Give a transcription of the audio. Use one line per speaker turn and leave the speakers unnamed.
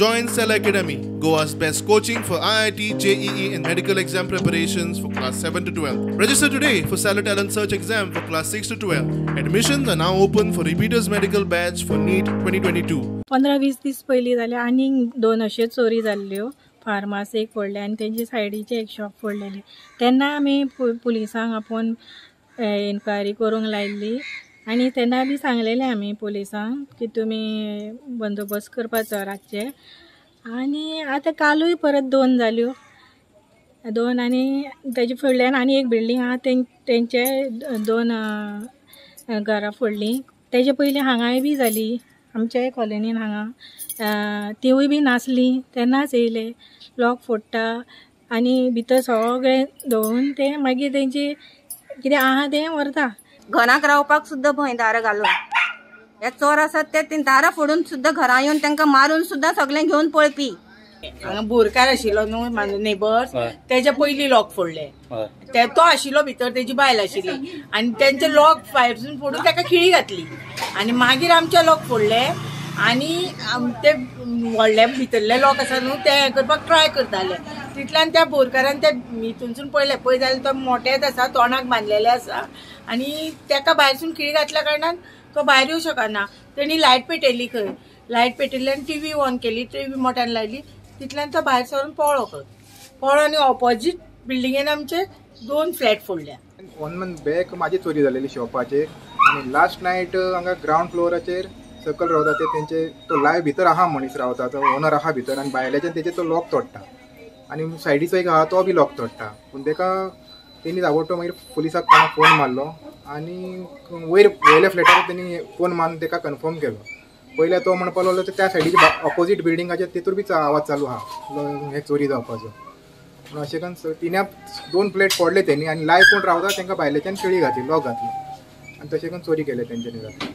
Join Cell Academy, Goa's best coaching for IIT, JEE and medical exam preparations for class 7 to 12. Register today for Stellar Talent Search exam for class 6 to 12. Admissions are now open for repeaters medical batch for NEET 2022.
15-20 दीस पयलीं जाल्यार आनीक दोन अश्यो चोरी जाल्ल्यो. फार्मास एक फोडले आनी तेंचे सायडीचे एक शॉप फोडलेले. तेन्ना आमी पुलिसांक आपोवन इन्क्वायरी करूंक लायिल्ली आनी तेन्ना बी सांगलेलें आमी पुलिसांक की तुमी बंदोबस्त करपाचो रातचे. आनी आतां कालूय परत दोन जाल्यो, दोन, आनी तेजे फुडल्यान आनी एक बिल्डींग आहा, तेंचे दोन घरां फोडलीं. तेजे पयलीं हांगाय बी जाली आमच्याय कॉलनीन हांगा, तिवूय बी नासली तेन्नाच येयले, लॉक फोडटा आनी भितर सगळें धुवन ते मागीर तेंची कितें आहा तें व्हरता.
घराक रावपाक सुद्दां भंय, दारां घालून हे चोर आसात ते दारां फोडून सुद्दां घरां येवन तांकां मारून सुद्दां सगळें घेवन पळपी.
हांगा बोरकार आशिल्लो न्हू म्हाजो नेबर्स, तेजे पयलीं लॉक फोडले, तो आशिल्लो भितर, तेजी बायल आशिल्ली आनी तेंचे लॉक भायरसून फोडून ताका खिळी घातली आनी मागीर आमचे लॉक फोडले आनी ते व्हडले भितरले लॉक आसा न्हू ते हें करपाक ट्राय करताले. तितल्यान त्या बोरकारान ते हितूनसून पळयलें, पळय जाल्यार तो मोटेच आसा, तोंडाक बांदलेले आसा आनी ताका भायरसून खिळी घातल्या कारणान तो भायर येवं शकना. तेणी लायट पेटयली, खंय लायट पेटयली आनी टीव्ही ऑन केली, टीव्ही मोठ्यान लायली, तितल्यान तो भायर सरून पळ्ळो खंय पळ्ळो आनी ऑपोजीट बिल्डिंगेन आमचे दोन फ्लॅट फोडल्या.
1 मंथ बॅक म्हाजी चोरी जालेली शॉपाचेर आनी लास्ट नायट हांगा ग्रावंड फ्लोराचेर सकयल रावता ते तेंचे तो लायव भितर आहा मनीस रावता, तो ओनर आहा भितर आनी भायल्याच्यान तेचे तो लॉक तोडटा आनी सायडीचो एक आहा तो बी लॉक तोडटा. पूण तेका तेणी ताबडतो मागीर पुलिसाक कोणा फोन मारलो आनी वयर वयल्या फ्लॅटार तेणी फोन मारून तेका कन्फर्म केलो. पयल्या तो म्हणपाक लागलो त्या सायडीचे ऑपोजीट बिल्डिंगाचेर तेतूर बी आवाज चालू आहा हे चोरी जावपाचो. पूण अशें करून तिन्या दोन प्लेट फोडले तेणी आनी लायव कोण रावता तेंकां भायल्याच्यान खिळी घातली, लॉक घातलो आनी तशें करून चोरी केले तेंच्यांनी.